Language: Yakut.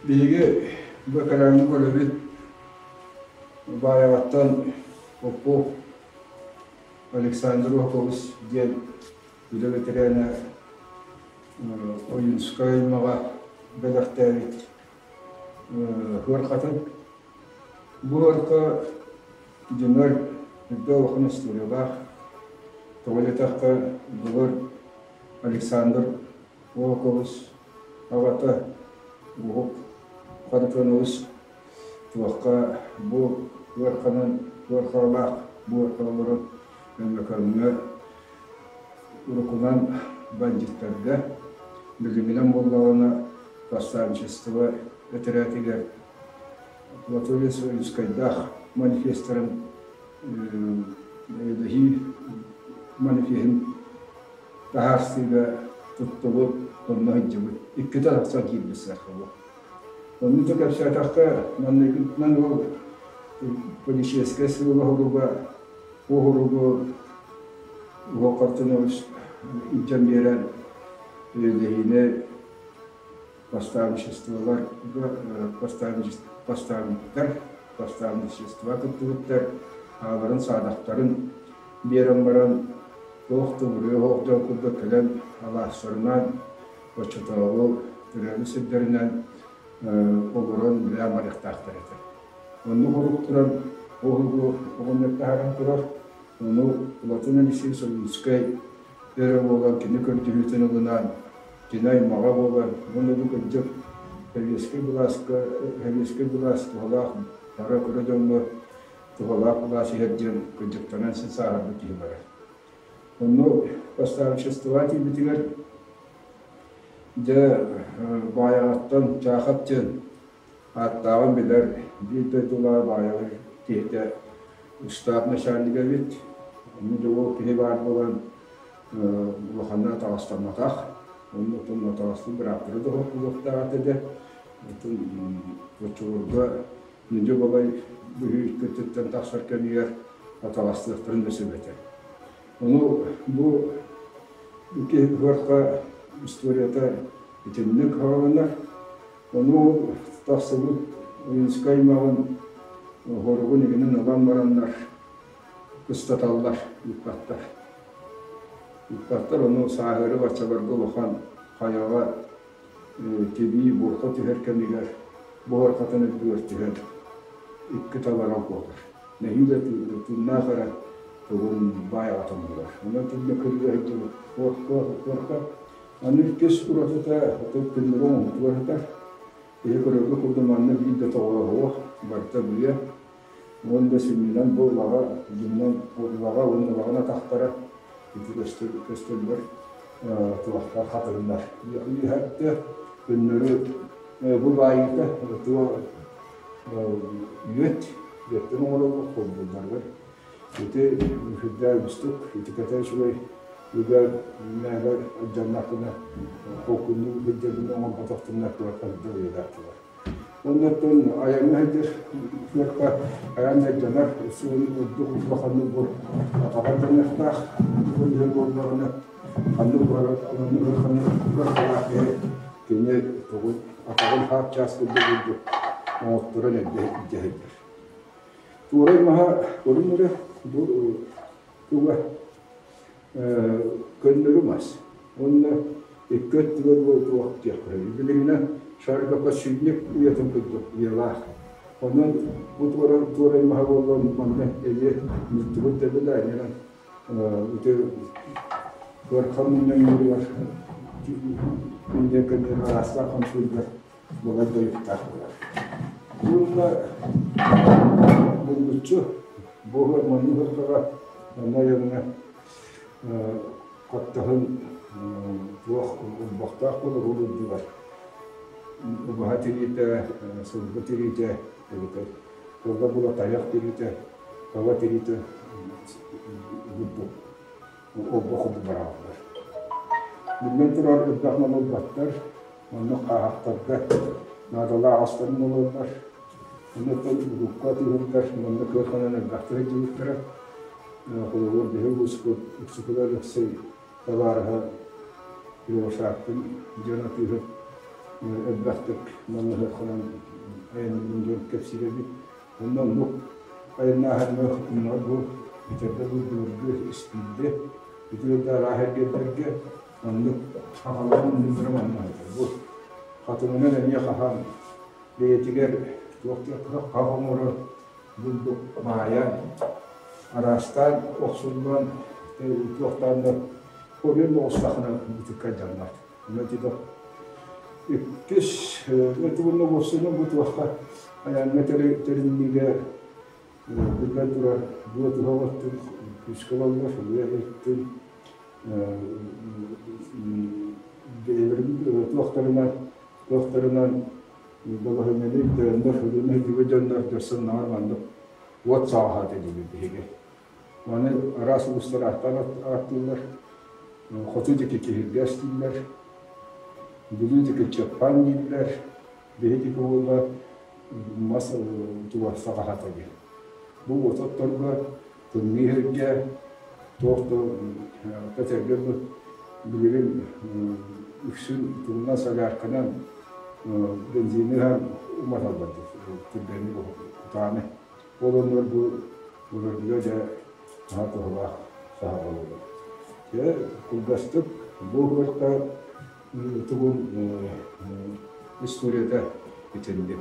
Биһиги бу экраҥҥа көрөбүт Баайаҕаттан Попов Александр Окович диэн үлэ бэтэрээнэ Ойуунскай аймаҕа бэлэхтээбит ыархатын. Бу ыарха дьиҥэр үрдэ улахан историялаах. Тоҕо диэтэххэ, былыр Александр Волкович аҕата Уһук Харитонович туохха бу ыарханан ыархалаах бу ыархаларын Өймөкөөҥҥө уруккунан бандьыыттарга, билиҥҥинэн буоллаҕына повстанчество этэрээтигэр Анатолий Союзскайдаах манифестарын эйэлэһии манифеһын таһаарсыыга туттубут, онно сылдьыбыт. Иккитэ тахсан киирбит сыаркабыт. Онно да кэпсээтэххэ, манныгынан ол полицейскай сыала соруга Уһуругу Уһук Хартынович илдьэн биэрэн эйэлэһиини поставничестволар поставниктар поставничество кыттыбыттар ааларын саадахтарын биэрэн баран туох да буруйа суох дьон курдук кэлэн алаастарынан оччотооҕу төрөөбүт сирдэринэн олорон үлэлээн барыахтаахтар этэ. Оннук урук туран уһугу оҕонньор таһааран турар. Ону Платон Алексеевич Ойуунскай эрэ буолан кини көрдөһүүтүн ылынан, кини аймаҕа буолан, уонна бу кырдьык сэбиэскэй былааска сэбиэскэй былаас туһалаах бара кыра дьоҥҥо туһалаах былаас иһэр диэн кырдьыктанан син сааһырбыт киһи барар. Онно поставществоҕа тиийбитигэр дьэ Баайаҕаттан Чаахап диэн ааттааҕын билэр биир дойдулаах Баайаҕа киһитэ ыстаап начальнига эбит. Онно дьэ ол киһи баар буолан улаханнык атаҕастамматах. Онно оттон атаҕастыыр бырааптара да суох буолуохтаах этэ дэ. Оттон оччолорго Нүдьү балай быһыы өттүттэн тахсар кэмигэр атаҕастыахтарын да сөп этэ. Ону бу киһи ыһыахха историята итинник хааланар. Ону тахсыбыт Ойуунскай аймаҕын хоругун игинэн ылан бараннар кыстаталлар, ыыппаттар. Ыыппаттар, ону сааһыары баччаларга улахан хайаҕа тибии буурҕа түһэр кэмигэр буһар-хатан үрдүгэр түһэн икки таларан куотар. Нэһиилэ тыыннаах эрэ тугун баайаҕатын булар. Онон түннэ кыргыһа сылдьыбыт куорка, куорка. Аны иккис уратыта отут күннэри оҥоһутугар сытар. Киһи көрөргө курдук манна биир да тоҕооһуох, барыта быа. Уонна сүнньүнэн бу улаҕа, дьонунан улаҕа уонна улаҕан атахтара ити көстөллөр туохтар хатырыннар. Үөһэттэ көннөрү бу баайыыта туох үөт үөттэн оҥороллор холбуулларыгар ити сүрдээх үгүстүк ити кэтэ үчүгэй үгэ мээнэ дьоннохпуна холкуннук сылдьарбын оҥорботохтунна туохха да уйадааччылар. Оннуттан айаҥҥа сылдьар кыахха айан дьайданар, суон ордук улаханнык бу атаҕар дьаныахтаах, ол иһин буоллаҕына ханнык барар ханнык ханнык кыахтаах киһи кини тугун атаҕын хаап чаас курдук курдук оҥотторон эрдэ илдьэ сылдьар. Туорай маһа көрүҥ эрэ бу туга көннөрү мас уонна икки өттүгэр туох диэххэ билигинэн шарикоподшипник уйатын курдук уйалаах. Онон бу туора туорай маһа буоллар манна эмиэ мүлтүгүт да билэ ити ыархан мунньан күннэ көннөр араастаах хамсыырдар балай дойуктаах буолар. Уонна булгуччу бу маннык ыркаҕа манна айаҥҥа Хаптаһын туох улбахтаах буолар ол үрдүгэр убаһа тириитэ, сылгы тириитэ эбэтэр тылга була тайах тириитэ, таба тириитэ курдук олбох курдук барааллар. Биллэн турар элбэх малы ылбаттар, оннук хааһахтарга наадалаах астарын ылаллар. Оннуттан урукку атыыһыттар манна кыаханан элбэхтик сылдьыбыттара. Холобур, биһи улууспут Уксукула Алексей табаарыһа Кривошапкин дьон атыыһыт. Элбэхтик манна ыһыахханан айанныырын дьон кэпсиир эбит. Онно оннук айаннааһыҥҥа умнар бу бүтэргэ былыргы испиирдэ итиэрдэ арааһа эргэрдэргэ оннук хаҕаларын мунньуллара манна сытар. Бу хатыҥынан эмиэ хаһан бэйэтигэр туох диэххэ хах оҥорор бурдук маайан араастаан охсуллан туохтаан да көрүөн да оҕустахына бытыкка дьаммат. Иккис тугунна буолсуну бу туохха айаҥҥа тэринниигэ биллэн турар быа туһах өттүн күүскэ ылаллар, быа өттүн бэйэлэрин туохтарынан туохтарынан балаһыанньаны өйдөөннөр, өлүөнэ сылдьыбыт дьоннор дьарсаннаҕар маннык уот сааһа диибит биһиги. Маны араас улуустар ааттаан ааттыыллар. Хоту диэки киһиргэс дииллэр, Бүлүү диэки чыппаан дииллэр, биһи диэки буолла мас туга саҕаһата диэн. Бу уоту отторго, тымныы иһэргэ, туох да кэтэргэ билигин үксүн тугунан солярканан бензини ыһан уматаллар түргэнник кутааны. Ол оннугар бу былыргыга дьэ наһаа туһалаах саһаҕалыыр. Дьэ, кылгастык бу ыһыахха тугун историята итинник.